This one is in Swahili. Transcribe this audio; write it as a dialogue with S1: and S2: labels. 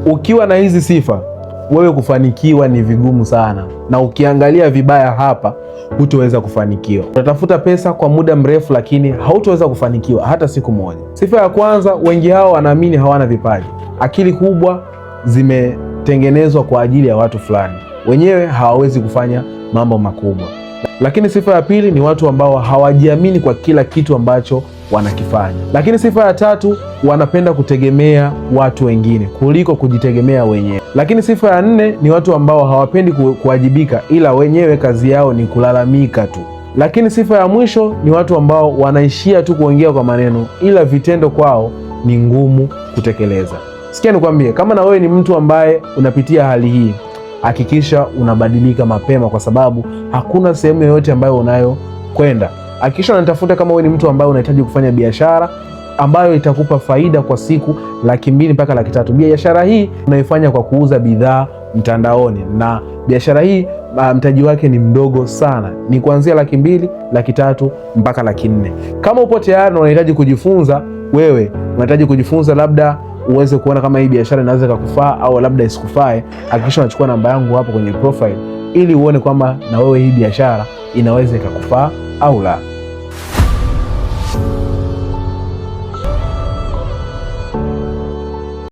S1: Ukiwa na hizi sifa, wewe kufanikiwa ni vigumu sana, na ukiangalia vibaya hapa, hutoweza kufanikiwa. Utatafuta pesa kwa muda mrefu, lakini hautoweza kufanikiwa hata siku moja. Sifa ya kwanza, wengi hao wanaamini hawana vipaji. Akili kubwa zimetengenezwa kwa ajili ya watu fulani, wenyewe hawawezi kufanya mambo makubwa. Lakini sifa ya pili ni watu ambao hawajiamini kwa kila kitu ambacho wanakifanya. Lakini sifa ya tatu, wanapenda kutegemea watu wengine kuliko kujitegemea wenyewe. Lakini sifa ya nne ni watu ambao hawapendi kuwajibika, ila wenyewe kazi yao ni kulalamika tu. Lakini sifa ya mwisho ni watu ambao wanaishia tu kuongea kwa maneno, ila vitendo kwao ni ngumu kutekeleza. Sikia nikwambie, kama na wewe ni mtu ambaye unapitia hali hii, hakikisha unabadilika mapema, kwa sababu hakuna sehemu yoyote ambayo unayokwenda. Hakikisha unanitafuta kama wewe ni mtu ambaye unahitaji kufanya biashara ambayo itakupa faida kwa siku 200,000 mpaka 300,000. Biashara hii unaifanya kwa kuuza bidhaa mtandaoni, na biashara hii mtaji wake ni mdogo sana, ni kuanzia 200,000, 300,000 mpaka 400,000. Kama upo tayari na unahitaji kujifunza, wewe unahitaji kujifunza labda uweze kuona kama hii biashara inaweza kukufaa au labda isikufae, hakikisha unachukua namba yangu hapo kwenye profile ili uone kwamba na wewe hii biashara inaweza ikakufaa au la.